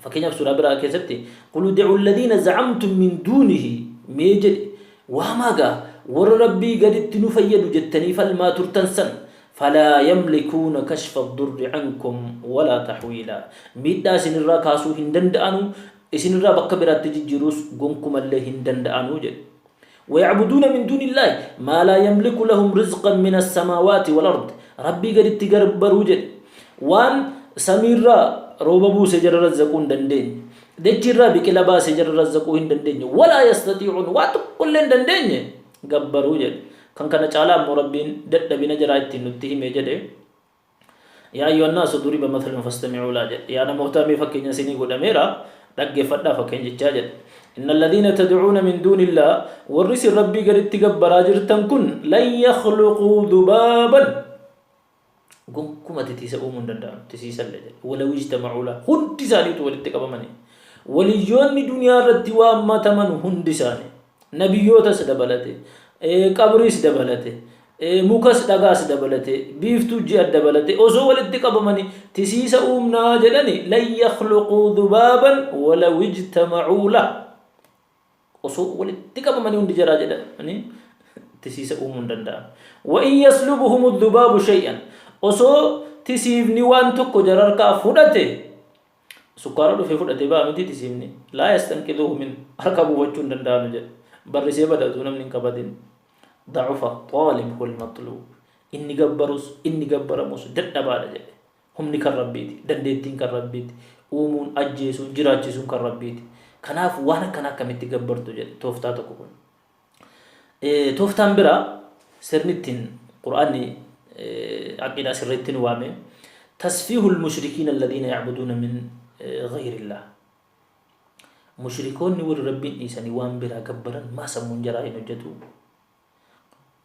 Fakkeenyaaf suuraa biraa keessatti qul ud'u alladhiina zacamtum min duunihi mee jedhi waamaa gaa warra Rabbii gaditti nu fayyadu jettanii falmaa turtan san Falaa yamlikuuna kashfa ad-durri ankum walaa taxwiilaa. Miidhaa isinirraa kaasuu hin danda'anu, isinirraa bakka biraatti jijjiiruus gonkumallee hin danda'anu jedhe. Wayacbuduuna min duunillaahi maa laa yamliku lahum rizqan mina as-samaawaati wal-ard. Rabbii gaditti gabbaruu jedhe. Waan samiirraa rooba buuse jara razzaquu hin dandeenye. Dachiirraa biqila baase jara razzaquu hin dandeenye. Walaa yastatiicuun waa tokkollee hin dandeenye gabbaruu jedhe. Kan kana caalaa immoo Rabbiin dadhabina jaraa ittiin nutti hime jedhe. Yaa ayyuhannaasu duriba mathalun fastami'uu laa jedhe. Yaa namootaa mee fakkeenya isinii godhameera dhaggeeffadhaa fakkeenyichaa jedhe. Inna alladhiina tad'uuna min duunillah warri isin Rabbii gaditti gabbaraa jirtan kun lan yakhluquu dhubaaban gonkuma titiisa uumuu hin danda'an tisiisallee jedhe. Walaw ijtama'uu laa hundi isaaniitu walitti qabamanii waliyyoonni duniyaa irratti waammataman hundi isaanii Nabiyyootas dabalate, qabriis dabalate, mukas dhagaas dabalate, biiftuu ji'a dabalate osoo walitti qabamanii tisiisa uumnaa jedhani lan yakhluquu dhubaaban walaw ijtama'uu lah osoo walitti qabamanii hundi jaraa jedhani tisiisa uumuu hin danda'an. Wa in yaslubuhum dhubaabu shay'an osoo tisiifni waan tokko jararkaa fudhate Sukkaara dhufe fudhatee ba'a miti tisiifni. Laa yastanqidhuuhu min harka buufachuu hin danda'anu jedhe. Barrisee bada utuu namni hin qabatin. Dacufa xaalib wal maxluub. Inni gabbarus inni gabbaramus dadhabaadha jedhe. Humni kan Rabbiiti. Dandeettiin kan Rabbiiti. Uumuun, ajjeesuun, jiraachisuun kan Rabbiiti. Kanaaf waan akkanaa akkamitti gabbartu jedhe tooftaa tokko kun. Tooftaan biraa sirni ittiin Qur'aanni aqiidaa sirriitti nu waame tasfiihul mushrikiina alladhiina ya'buduuna min ghayrillah. Mushrikoonni warri Rabbiin dhiisanii waan biraa gabbaran maa sammuun jaraa hin hojjetu?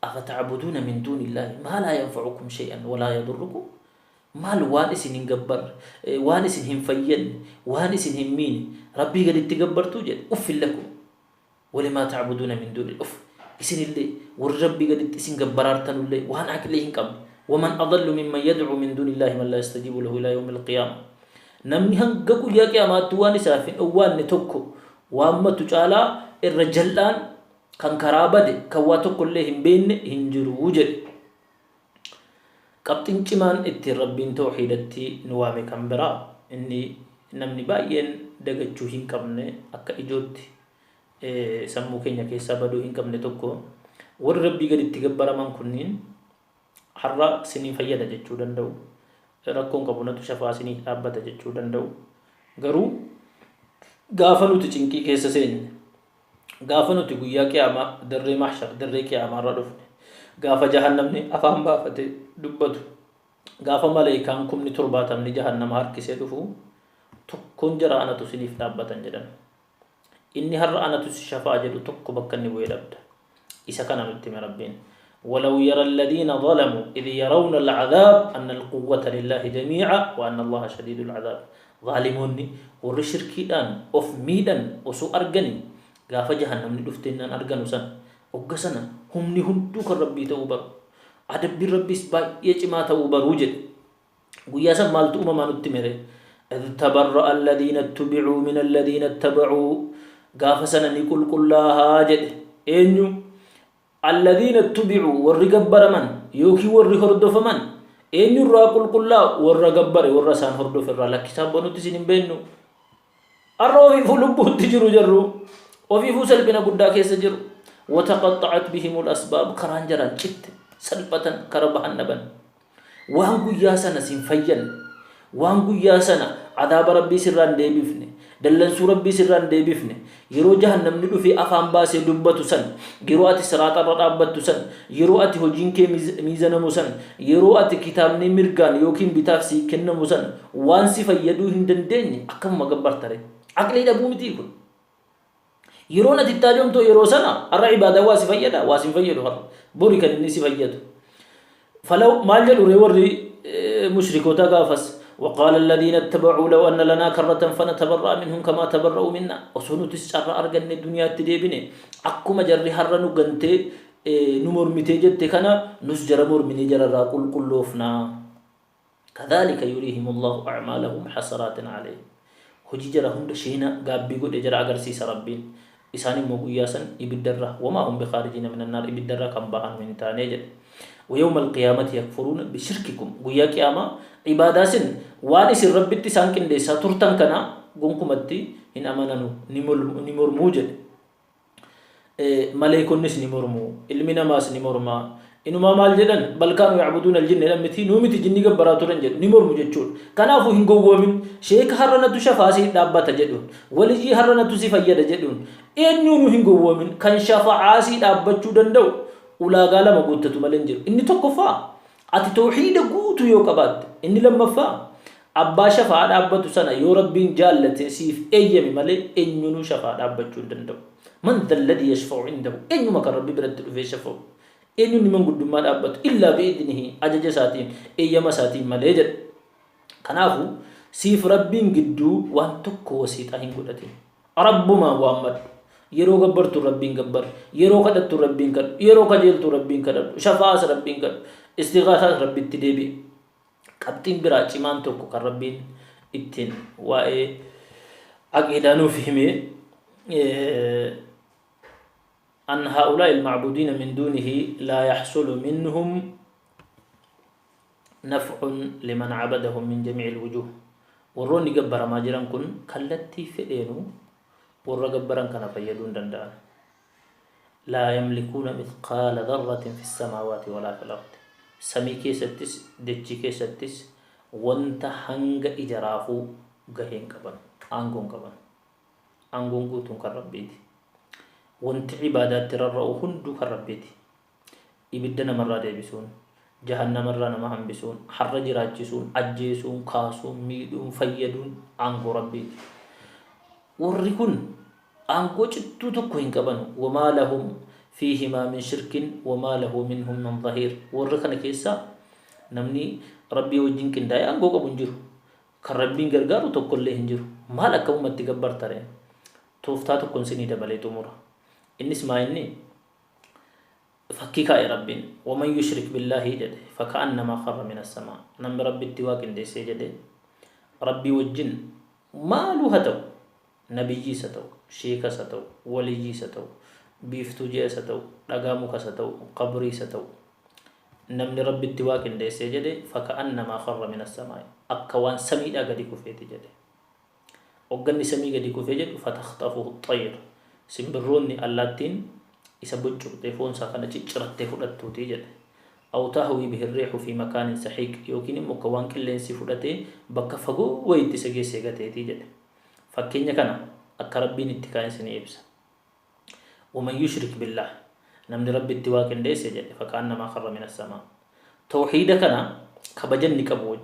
Afata'buduuna min duunillaahi maa laa yanfa'ukum shay'an walaa yadurrukum? Maal waan isin hin gabbarre, waan isin hin fayyadne, waan isin hin miine Rabbii gaditti gabbartuu jedhe uffin lakum. Walimaa ta'buduuna min duunil uff isinillee warri Rabbii gaditti isin gabbaraartanullee waan aqlii hin qabne waman adallu mimman yad'uu min duunillaahi man laa yastajiibu lahu ilaa yawmil qiyaama namni hanga guyyaa qiyaamaatti waan isaaf hin owwaanne tokko waammatu caalaa irra jal'aan kan karaa bade kan waa tokkollee hin beekne hin jiru jedhe. Qabxiin cimaan ittiin Rabbiin tawhiidatti nu waame kan biraa inni namni baay'een dagachuu hin qabne akka ijootti sammuu keenya keessaa baduu hin qabne tokko warri Rabbii gaditti gabbaraman kunniin har'a siniin fayyada jechuu danda'u. Rakkoon qabu natu shafaa siniif dhaabbata jechuu danda'u. Garuu gaafa nuti cinqii keessa seenne Gaafa nuti guyyaa qiyaamaa dirree mahshar dirree qiyaamaa irra dhufne gaafa jahannamni afaan baafate dubbatu gaafa maleeykaan kumni torbaatamni jahannama harkisee dhufu tokkoon jara anatu isiniif dhaabbatan jedhan. Inni har'a anatu si shafaa jedhu tokko bakka inni bu'ee dhabda. Isa kana nutti hime Rabbiin. Walaw yara alladhiina zalamu idh yarawna al'adhaab anna alquwwata lillahi jamii'a wa anna Allaha shadiidul adhaab. Zaalimoonni warri shirkiidhaan of miidhan osoo arganii gaafa jahannamni dhufteennaan arganu san ogga sana humni hunduu kan Rabbii ta'uu baru. Adabbiin Rabbiis baay'ee cimaa ta'uu baruu jedhe. Guyyaa san maaltu uumamaa nutti hime ree? Idh tabarra'a alladhiina ittubicuu min alladhiina ittabacuu gaafa sana ni qulqullaahaa jedhe. Eenyu? Alladhiina ittubicuu warri gabbaraman yookiin warri hordofaman eenyurraa qulqullaa'u? Warra gabbare warra isaan hordofe irraa lakkisaa abboo nuti isin hin beennu. Har'a ofiifuu lubbuutti jiru jarru ofiifuu salphina guddaa keessa jiru. Wataqaxxa'at bihimul asbaab karaan jaraan citte salphatan kara bahan dhaban. Waan guyyaa sana sin fayyanne, waan guyyaa sana adaaba Rabbii sirraa hin deebifne, dallansuu Rabbii sirraa hin deebifne, yeroo jahannamni dhufee afaan baasee dubbatu san, yeroo ati siraaxa irra dhaabbattu san, yeroo ati hojiin kee miizanamu san, yeroo ati kitaabni mirgaan yookiin bitaaf sii kennamu san, waan si fayyaduu hin dandeenye akkamuma gabbarta ree? Aqlii dhabuu mitii kun? Yeroon ati itti haajomtu yeroo sana har'a ibaadaan waa si fayyada waa si hin fayyadu har'a bori kan inni si fayyadu. Falaw maal jedhu ree warri mushrikoota gaafas وقال الذين اتبعوا لو أن لنا كرة فنتبرأ منهم كما تبرأوا منا osoo nutis carraa arganne duniyaatti deebine akkuma jarri har'a nu gantee nu mormitee jette kana nus jara morminee jararraa qulqulloofna. Kadhaalika yuriihimullahu a'maalahum hasaraatin alayhim. Hojii jara hunda sheena gaabbii godhe jara agarsiisa Rabbiin. Isaan immoo guyyaa san ibiddarra wamaa hum bikhaarijiina minan naar ibiddarraa kan bahanu hin taane jedhe. Wayawma alqiyaamati yakfuruuna bishirkikum. Guyyaa qiyaamaa ibaadaa isin waan isin Rabbitti isaan qindeessaa turtan kana gonkumatti hin amananu, ni mormuu jedhe. Maleekonnis ni mormu, ilmi namaas ni morma. Inumaa maal jedhan? Bal kaanu ya'buduuna aljinna jedhan miti, nuu miti jinni gabbaraa turan jedhu, ni mormu jechuudha. Kanaafuu hin gowwoomin. Sheeka har'a natu shafaa si dhaabbata jedhuun, waliyyii har'a natu si fayyada jedhuun, eenyuunuu hin gowwoomin. Kan shafa'aa si dhaabbachuu danda'u ulaagaa lama guuttatu malee hin jiru. Inni tokkoffaa, ati tawhiida guutuu yoo qabaatte. Inni lammaffaa, abbaa shafa'aa dhaabbatu sana yoo Rabbiin jaallatee siif eeyyame malee eenyunuu shafa'aa dhaabbachuu hin danda'u. Man dhalladhii yashfa'u indahu, eenyuma kan Rabbi biratti dhufee shafa'u? Eenyuun inni manguddummaa dhaabbatu? Illaa bi'idnihi, ajaja isaatiin, eeyyama isaatiin malee jedha. Kanaafuu siif Rabbiin gidduu waan tokko wasiixaa hin godhatin. Rabbumaan waammadhu. Yeroo gabbartu Rabbiin gabbari. Yeroo kadhattu Rabbiin kadhu. Yeroo kajeeltu Rabbiin kadhadhu. Shafa'aas Rabbiin kadhu. Istighaathaas Rabbitti deebi'i. Qabxiin biraa cimaan tokko kan Rabbiin ittiin waa'ee aqiidaa nuuf hime, أن هؤلاء المعبودين من دونه لا يحصل منهم نفع لمن عبدهم من جميع الوجوه. Warroonni gabbaramaa jiran kun kallattii fedheenuu warra gabbaran kana fayyaduu hin danda'an. لا يملكون مثقال ذرة في السماوات ولا في الأرض. Samii keessattis dachii keessattis wanta hanga ija raafuu gahee hin qaban, aangoo hin qaban. Aangoon guutuun kan Rabbiiti. Wanti ibaadaatti rarra'u hunduu kan Rabbiiti. Ibidda namarraa deebisuun, jahannamarraa nama hambisuun, har'a jiraachisuun, ajjeesuun, kaasuun, miidhuun, fayyaduun aangoo Rabbiiti. Warri kun aangoo cittuu tokko hin qabanu. Wamaa lahum fiihimaa min shirkin wamaa lahu minhum min zahiir. Warra kana keessaa namni Rabbii wajjin qindaa'ee aangoo qabu hin jiru. Kan Rabbiin gargaaru tokkollee hin jiru. Maal akkamumatti gabbarta ree? Tooftaa tokkon isinii dabalee xumura. Innis maa inni? Fakkii kaa'e Rabbiin. Waman yushrik billaahi jedhe, faka'annamaa kharra mina samaa. Namni Rabbitti waa qindeessee jedhe, Rabbii wajjin maaluu haa ta'u, nabiyyiis haa ta'u, sheekas haa ta'u, waliyyiis haa ta'u, biiftuu ji'as haa ta'u, dhagaa mukas haa ta'u, qabriis haa ta'u, namni Rabbitti waa qindeessee jedhe, faka'annamaa kharra mina samaa'i, akka waan samiidhaa gadi kufeeti jedhe. Hogganni samii gadi kufee jedhu, fatakhxafuhu xayr, simbirroonni, allaattiin isa boccoqxee foon isaa kana ciccirattee fudhattuuti jedhe. Aw tahwii bihi riixu fi makaanin sahiiq, yookiin immoo akka waan qilleensi fudhatee bakka fagoo wayiitti isa geessee gateeti jedhe. Fakkeenya kana akka Rabbiin itti kaa'e isinii ibsa. Waman yushrik billaah, namni Rabbitti waa qindeesse jedhe, faka'annamaa kharra mina samaa. Tawhiida kana kabaja inni qabu,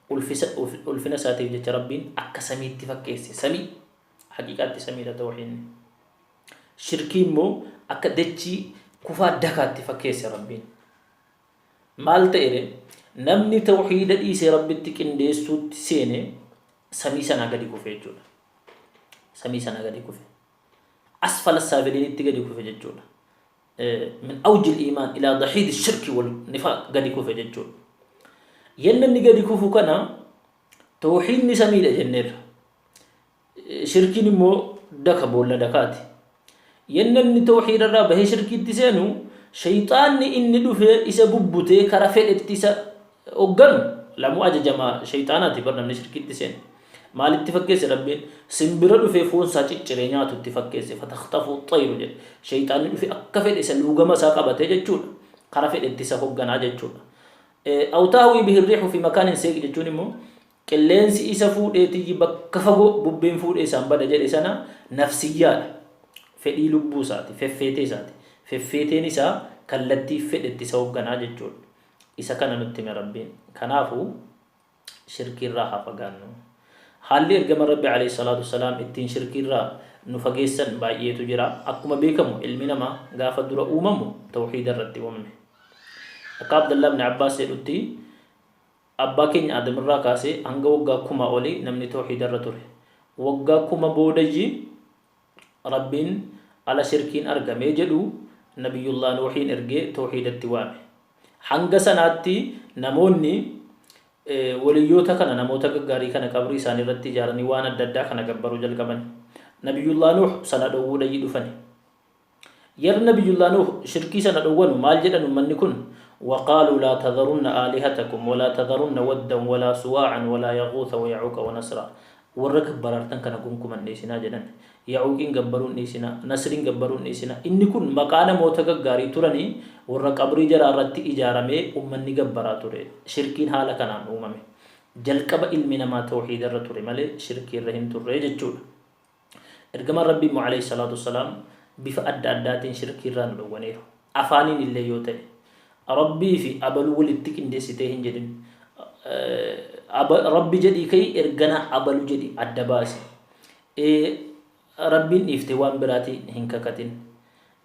ulfisa, ulfina isaatiif jecha Rabbiin akka samiitti fakkeesse. Samii haqiiqaatti samiidha tawhiidni. Shirkii immoo akka dachii kufaa dakaatti fakkeesse Rabbiin. Maal ta'e ree? Namni tawhiida dhiisee Rabbitti qindeessuutti seene samii sanaa gadi kufe jechuudha. Samii sanaa gadi kufe. Asfala saafiliinitti gadi kufe jechuudha. Min awjil iimaan ilaa dahiidi shirki wal nifaaq gadi kufe jechuudha. Yenna inni gadi kufu kana tawhiidni samiidha jenneerra. Shirkiin immoo daka, boolla dakaati. Yenna inni tawhiida irraa bahee shirkiitti seenu, shayxaanni inni dhufee isa bubbutee kara fedhetti isa hogganu lamuu ajajama shayxaanaati bar namni shirkiitti seenu. Maalitti fakkeesse Rabbiin? Simbira dhufee foon isaa cicciree nyaatutti fakkeesse. Fatakhxafu xayru jedhe. Shayxaanni dhufee akka fedhe isa luugama isaa qabatee jechuudha. Kara fedhetti isa hogganaa jechuudha. Aw tahwii bihi riixu fi makaanin seeq jechuun immoo qilleensi isa fuudheetiyyi bakka fagoo bubbeen fuudhee isaan bada jedhe sana nafsiyyaadha. Fedhii lubbuu isaati, feffeetee isaati. Feffeeteen isaa kallattii fedhetti isa hogganaa jechuudha. Isa kana nutti hime Rabbiin. Kanaafuu shirkiirraa haa fagaannu. Haalli ergama Rabbi alayhi salaatu wassalaam ittiin shirkiirraa nu fageessan baay'eetu jira. Akkuma beekamu ilmi namaa gaafa dura uumamu tawhiida irratti uumame. Akka Abdallah ibn Abbaas jedhutti, abbaa keenya Aadam irraa kaasee hanga waggaa 1000 olii namni tawhiida irra ture. Waggaa 1000 boodayyi Rabbiin ala shirkiin argamee jedhu Nabiyyullah Nuuhiin ergee tawhiidatti waame. Hanga sanaatti namoonni waliyyoota kana, namoota gaggaarii kana qabrii isaanii irratti ijaaranii waan adda addaa kana gabbaruu jalqaban. Nabiyyullah Nuuh sana dhowwuudhayyi dhufani. Yeroo Nabiyyullah Nuuh shirkii sana dhowwanu maal jedhan ummanni kun? وقالوا لا تذرن آلهتكم ولا تذرن ودا ولا سواعا ولا يغوث ويعوق ونسرا. Warra gabbaraartan kana gonkuman dhiisinaa jedhan. Yacuuqiin gabbaruun dhiisinaa, Nasriin gabbaruun dhiisinaa. Inni kun maqaa namoota gaggaarii turanii warra qabrii jaraa irratti ijaaramee ummanni gabbaraa ture. Shirkiin haala kanaan uumame. Jalqaba ilmi namaa tawhiida irra ture malee shirkii irra hin turre jechuudha. Ergamaan Rabbii immoo alayhi salaatu wassalaam bifa adda addaatiin shirkii irraa nu dhowwaniiru. Afaaniin illee yoo ta'e Rabbii fi abaluu walitti qindeessitee hin jedhin. Rabbi jedhii ka'i, erganaa abalu jedhi adda baasi. Rabbiin dhiiftee waan biraatiin hin kakatin.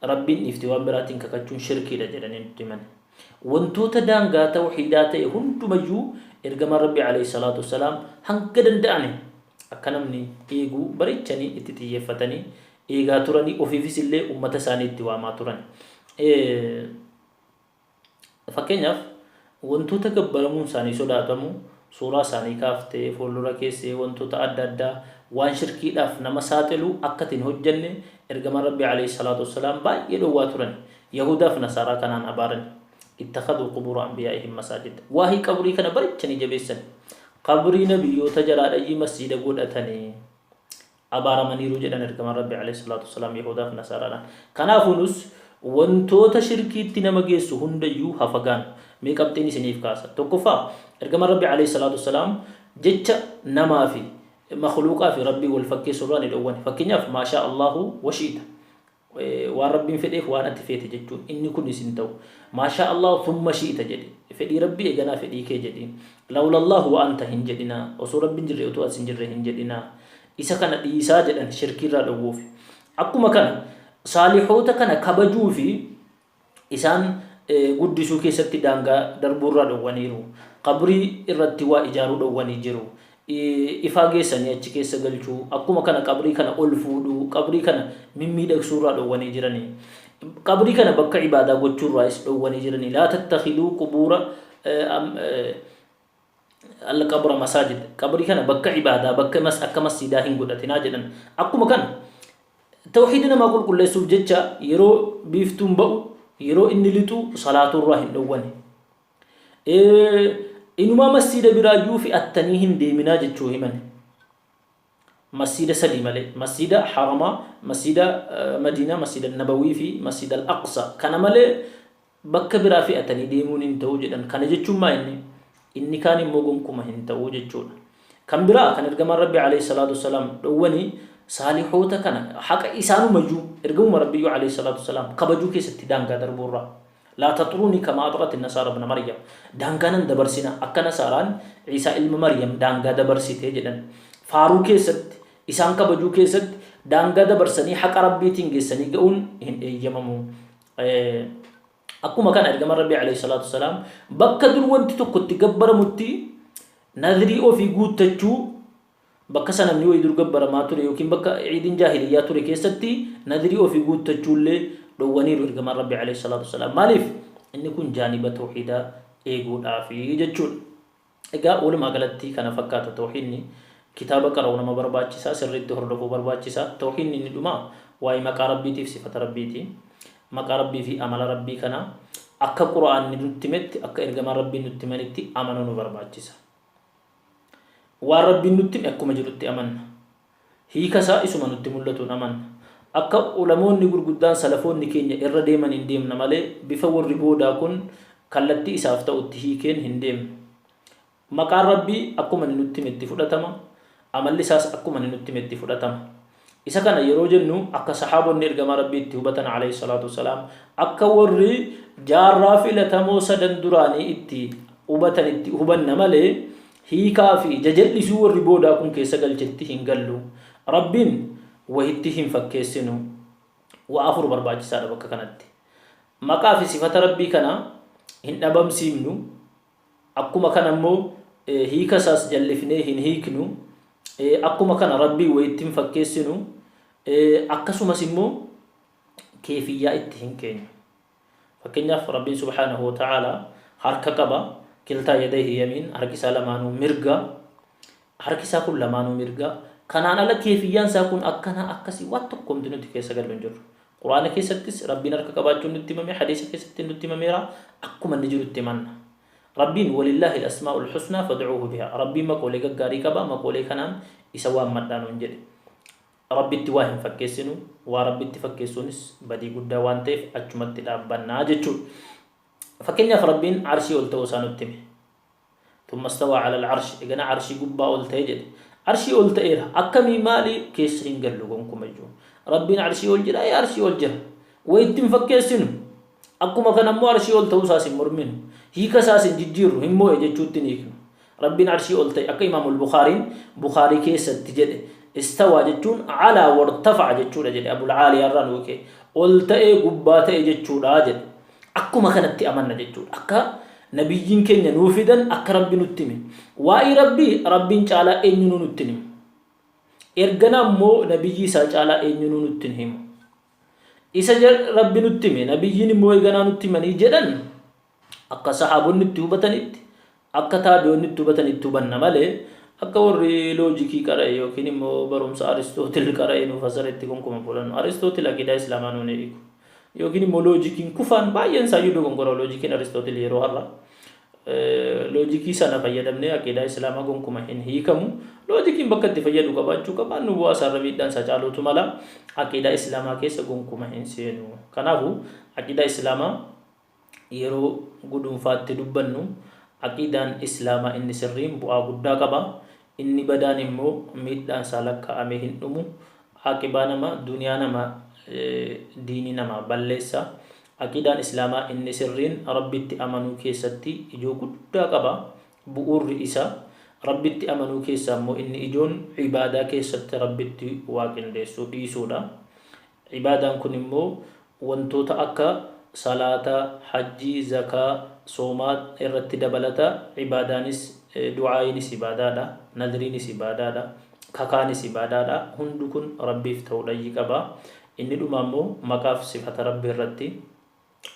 Rabbiin dhiiftee waan biraatiin kakachuun shirkiidha jedhanii nutti himan. Wantoota daangaa tawhiidaa ta'e hundumayyuu ergamaan Rabbii alayhi salaatu wassalaam hanga danda'ame akka namni eeguu bareechanii itti xiyyeeffatanii eegaa turanii, ofiifis illee ummata isaanii itti waamaa turan. Fakkeenyaaf, wantoota gabbaramuun isaanii sodaatamu suuraa isaanii kaaftee fuuldura keessee wantoota adda addaa waan shirkiidhaaf nama saaxilu akka ati hin hojjanne ergamaan Rabbii alayhi salaatu wassalaam baay'ee dhowwaa turan. Yahudaaf Nasaaraa kanaan abaaran. Ittakhaduu qubuura anbiyaa'ihim masaajid. Waahii qabrii kana bareechanii jabeessan. Qabrii nabiyyoota jalaadhayyii masjiida godhatanii. Abaaramaniiru jedhan ergamaan Rabbii alayhi salaatu wassalaam Yahudaaf Nasaaraadhaan. Kanaafuu nus wantoota shirkiitti nama geessu hundayyuu haa fagaannu. Mee qabxiin isiniif kaasa. Tokkoffaa, ergamaan Rabbii alayhi salaatu wassalaam jecha namaa fi makhluuqaa fi Rabbii wal fakkeessu irraa ni dhowwan. Fakkeenyaaf, maashaa Allahu wa shi'ita. Waan Rabbiin fedheef waan ati feete jechuun inni kunis hin ta'u. Maashaa Allahu thumma shi'ita jedhi. Fedhii Rabbii eeganaa fedhii kee jedhi. Lawlallahu wa anta hin jedhinaa. Osoo Rabbiin jirre, utuu as hin jirre hin jedhinaa. Isa kana dhiisaa jedhan shirkiirraa dhowwuufi. Akkuma kana saalihoota kana kabajuu fi isaan guddisuu keessatti daangaa darbuurraa dhowwaniiru. Qabrii irratti waa ijaaruu dhowwanii jiru. Ifaa geessanii achi keessa galchuu, akkuma kana qabrii kana ol fuudhuu, qabrii kana mimmiidhagsuurraa dhowwanii jirani. Qabrii kana bakka ibaadaa gochuurraayis dhowwanii jirani. Laa tattakhiduu qubuura al-qabra masaajid. Qabrii kana bakka ibaadaa, bakka akka masjiidaa hin godhatinaa jedhan. Akkuma kana tawhiida namaa qulqulleessuuf jecha yeroo biiftuun ba'u, yeroo inni lixu salaaturraa hin dhowwane. Inumaa masjiida biraayyuu fe'attanii hin deeminaa jechuu himan. Masjiida sadii malee. Masjiida Haramaa, Masjiida Madiinaa, Masjiida Nabawii fi Masjiida Al-Aqsa. Kana malee bakka biraa fe'atanii deemuun hin ta'u jedhan. Kana jechuun maa inni? Inni kaan immoo gonkuma hin ta'u jechuudha. Kan biraa kan ergamaan Rabbii alayhi salaatu wassalaam dhowwanii saalihoota kana haqa isaanumayyuu ergamuma Rabbiyyuu alayhi salaatu wassalaam kabajuu keessatti daangaa darbuurraa. Laa taxruunii kamaa axrati nasaara ibna Maryam. Daangaa nan dabarsinaa akka nasaaraan Iisaa ilma Maryam daangaa dabarsite jedhan. Faaruu keessatti, isaan kabajuu keessatti daangaa dabarsanii haqa Rabbiitiin geessanii ga'uun hin eeyyamamu. Akkuma kana ergamaan Rabbii alayhi salaatu wassalaam bakka dur wanti tokko itti gabbaramutti nadrii ofii guuttachuu, bakka sanamni wayii dur gabbaramaa ture yookiin bakka ciidiin jaahiliyyaa ture keessatti nadrii ofii guuttachuullee dhowwaniiru ergamaan Rabbii alayhi salaatu wassalaam. Maaliif? Inni kun jaaniba tawhiidaa eeguudhaafi jechuudha. Egaa walumaa galatti kana fakkaata tawhiidni. Kitaaba qara'uu nama barbaachisa, sirriitti hordofuu barbaachisa. Tawhiidni inni dhumaa waa'ee maqaa Rabbiitiif sifata Rabbiiti. Maqaa Rabbii fi amala Rabbii kana akka Qur'aanni nutti himetti, akka ergamaan Rabbii nutti himanitti amanuu nu barbaachisa. Waan Rabbiin nutti hime akkuma jirutti amanna. Hiika isaa isuma nutti mul'atuun amanna. Akka ulamoonni gurguddaan salafoonni keenya irra deemaniin deemna malee bifa warri boodaa kun kallattii isaaf ta'utti hiikeen hin deemnu. Maqaan Rabbii akkuma inni nutti himetti fudhatama, amalli isaas akkuma inni nutti himetti fudhatama. Isa kana yeroo jennu akka sahaabonni ergamaa Rabbii itti hubatan alayhi salaatu wassalaam, akka warri jaarraa filatamoo sadan duraanii itti hubatanitti hubanna malee hiikaa fi jajal'isuu warri boodaa kun keessa galchetti hin gallu. Rabbiin wahitti hin fakkeessinu. Waa afur barbaachisaadha bakka kanatti. Maqaa fi sifata Rabbii kana hin dhabamsiifnu. Akkuma kana immoo hiika isaas jallifnee hin hiiknu. Akkuma kana Rabbiin wayitti hin fakkeessinu. Akkasumas immoo keefiyyaa itti hin keenyu. Fakkeenyaaf, Rabbiin subhaanahu wa ta'aalaa harka qaba. Kiltaa yadayhi yamiin, harki isaa lamaanuu mirga. Harki isaa kun lamaanuu mirga. Kanaan ala keefiyyaan isaa kun akkana akkasii waan tokko homti nuti keessa gallu hin jirru. Qur'aana keessattis Rabbiin harka qabaachuun nutti himame, hadiisa keessatti nutti himameera, akkuma inni jirutti himanna. Rabbiin walillaahi al-asmaa'ul husnaa fad'uuhu bihaa. Rabbiin maqoolee gaggaarii qaba, maqoolee kanaan isa waammadhaa nuun jedhe. Rabbitti waa hin fakkeessinu, waa Rabbitti fakkeessuunis badii guddaa waan ta'eef achumatti dhaabbannaa jechuudha. Fakkeenyaaf Rabbiin arshii ol ta'uu isaa nutti hime. Thumma stawaa ala al-arsh, eegana arshii gubbaa ol ta'e jedhe. Arshii ol ta'eera. Akkamii maali keessa hin gallu gonkumayyuu. Rabbiin arshii ol jira, ee arshii ol jira. Wayitti hin fakkeessinu. Akkuma kana immoo arshii ol ta'uu isaas hin morminu. Hiika isaas hin jijjiirru, hin moo'e jechuutti hin hiiknu. Rabbiin arshii ol ta'e akka Imaamul Bukhaariin Bukhaarii keessatti jedhe istawaa jechuun alaa wartafa'a jechuudha jedhe Abul Caaliyaa irraa nu hiike. Ol ta'ee gubbaa ta'e jechuudha jedhe. Akkuma kanatti amanna jechuudha. Akka nabiyyiin keenya nuu fidan akka Rabbi nutti hime. Waa'ee Rabbii Rabbiin caalaa eenyunuu nutti hin himu. Ergana immoo nabiyyii isaa caalaa eenyunuu nutti hin himu. Isa Rabbi nutti hime nabiyyiin immoo eeganaa nutti himanii jedhan akka sahaabonni itti hubatanitti akka taabi'oonni itti hubatanitti hubanna malee akka warri loojikii qara'e yookiin immoo barumsa Aristootil qara'e nuuf asaretti gonkuma fudhannu. Aristootil aqiidaa Islaamaa nuun hiiku. Yookiin immoo loojikiin kufaan baay'een isaayyuu dogongora loojikiin Aristootil yeroo har'a loojikii sana fayyadamnee aqiidaa Islaamaa gonkuma hin hiikamu. Loojikiin bakka itti fayyadu qabaachuu qaba. Nu bu'aa isaarra miidhaan isaa caaluutu mala. Aqiidaa Islaamaa keessa gonkuma hin seenu. Kanaafuu aqiidaa Islaamaa yeroo gudunfaatti dubbannu aqiidaan Islaamaa inni sirriin bu'aa guddaa qaba. Inni badaan immoo miidhaan isaa lakkaa'amee hin dhumu. Aaqibaa nama, duniyaa nama, diinii namaa balleessa. Aqiidaan Islaamaa inni sirriin Rabbitti amanuu keessatti ijoo guddaa qaba. Bu'uurri isaa Rabbitti amanuu keessaa immoo inni ijoon ibaadaa keessatti Rabbitti waa qindeessuu dhiisuudha. Ibaadaan kun immoo wantoota akka salaata, hajjii, zakaa, soomaa irratti dabalata. Ibaadaanis du'aa'iinis ibaadaadha, nadriinis ibaadaadha, kakaanis ibaadaadha. Hundu kun Rabbiif ta'uu dhayyi qaba. Inni dhumaa immoo maqaaf sifata Rabbii irratti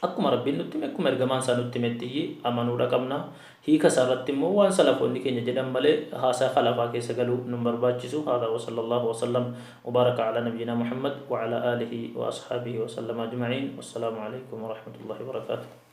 Akkuma Rabbiin nutti hime, akkuma ergamaan isaa nutti himetti amanuudha qabna. Hiika isaa irratti immoo waan salafoonni keenya jedhan malee haasaa khalafaa keessa galuu nun barbaachisu. Haadhaa wa sallallahu wa sallam wa baraka ala nabiyyinaa Muhammad wa ala aalihi wa ashaabihi wa sallama ajma'iin. Wassalaamu alaikum wa rahmatullahi wa barakaatuh.